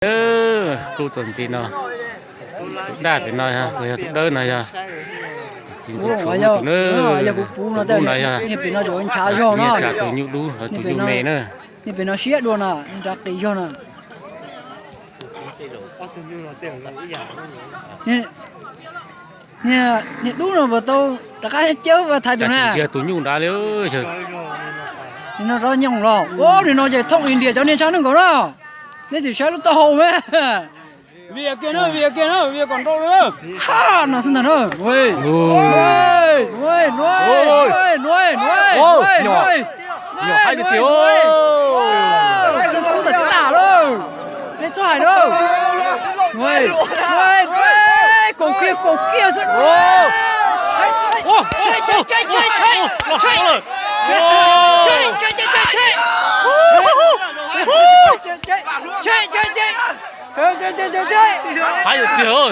Kuj txom ntxiv no, tus daj pem no yog, yog tus dawb no yog txiv ntxwv tshuav tus na, tus dub no yog txiv tsa tus nyuj dub, tus nyuj me na. Nej pem no siab dua na, nrad qis zog na. Niag dub no puas tau rov qab cawb thaiv tus na? Tus nyuj nrad li. Nim no rov nyoos los, ua nim no ces thooj India cov niag tshaj neeg nkaus na. Nej tsis saib lub taub hau me. Vias kiag na, vias kiag na, vias kom nrau li. Kha no xwb ntag na. Nyuam haib tiag tiag. Tub tas tas lawm. Nej txhob hais na. Kaum kiag kaum kiag xwb. Haib tiag tiag,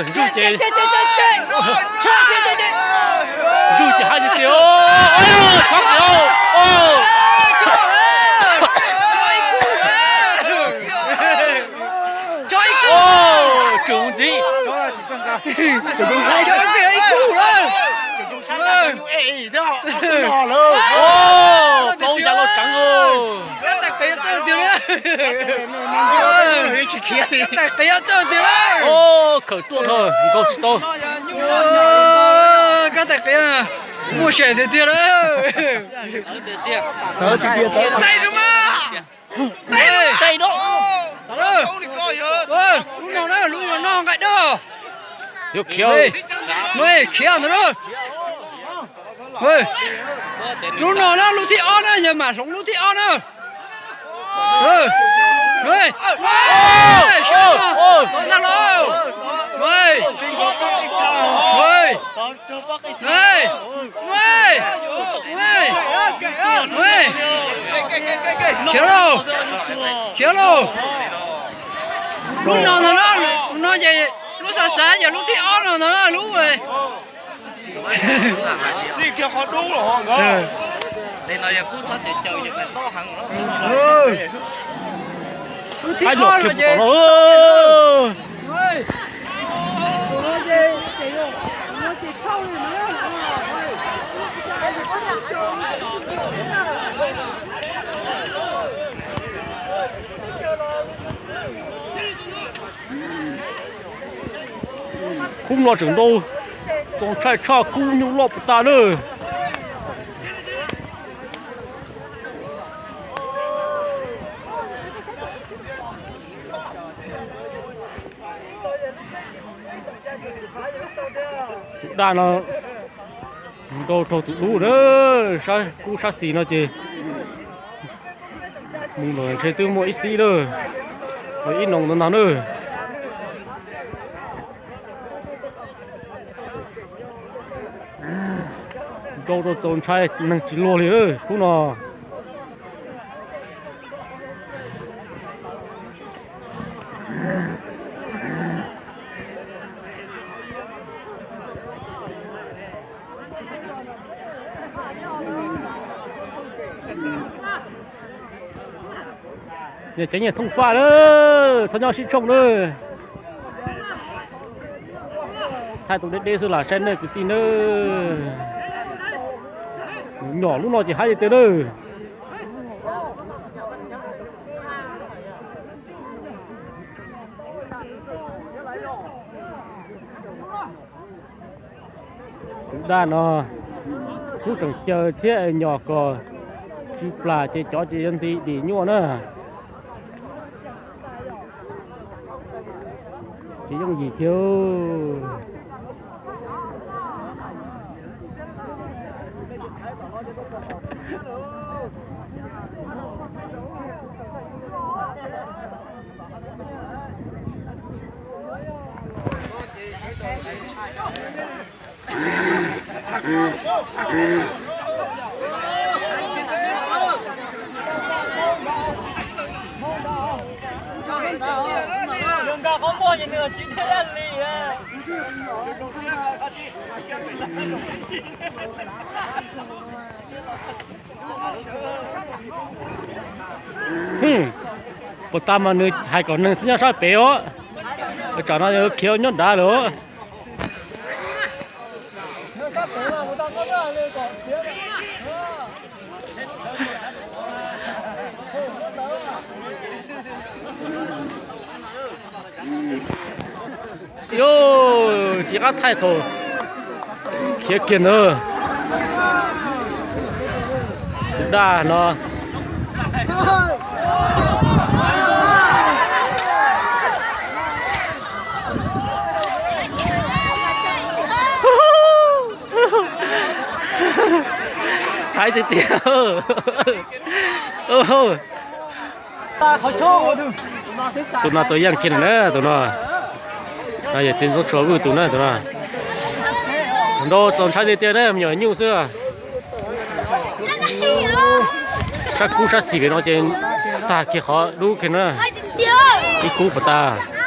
ntsuj ces, ntsuj ces haib tiag tiag. Tsuag ntxiv. Paub cas los tseev. Khawm tuaj tho nkaug tsis tau. Kab tais qias muaj seem tiag tiag lawm. Tais rau mas. Tais rau. Lub no na, lub no nqaij dawb. Yuav khiav, khiav ntawd na. Lub no na, lub thib ob na, yawg mam hloov lub thib ob na. Khiav lauj, khiav lauj. Lub no ntag na, no ces lub xav xav ces lub thib ob no ntag na lub. Lub thib ob no ces Khub no tseem nrau txaus ntshai tshaj kub nyuj loj puas tas na. Tus daj no nrau raug tus dub na, sab kub sab xis no ces mus lawm ntshe twb muaj ib xib lawm, ib noo ntau ntag na. Nrau rau txaus ntshai neeg tsis luag li khub no. Nyias ceev nyias thooj faj na, txhob nyob sib tshooj na. Thaij tus deb deb xwb lam saib nej kwv tij na. Nyom lub no ces haib tiag tiag na. Tus daj no kub tseem caw thiab nyom kom tsis plam ces cov ces yuav nti dim nyuaj na. Tsis yooj yim kiag. Puas tas mas nws hais kom neeg nyob sab pem os. Tsam no khiav nyob nrad lawm. Yus tsis qab thaij thaum khiav kiag ntawd. Tus daj no. Hais tiag tiag. Tus no tus yeej kiag na, tus no. No yog txiv ntxoov tshuas Vwj tus na, tus no. Ntau txaus ntshai tiag tiag na, me nyuam nyuj xwb. Sab kub sab xis pem no ces tag kiag qhov dub kiag na. Ib kub puas tas.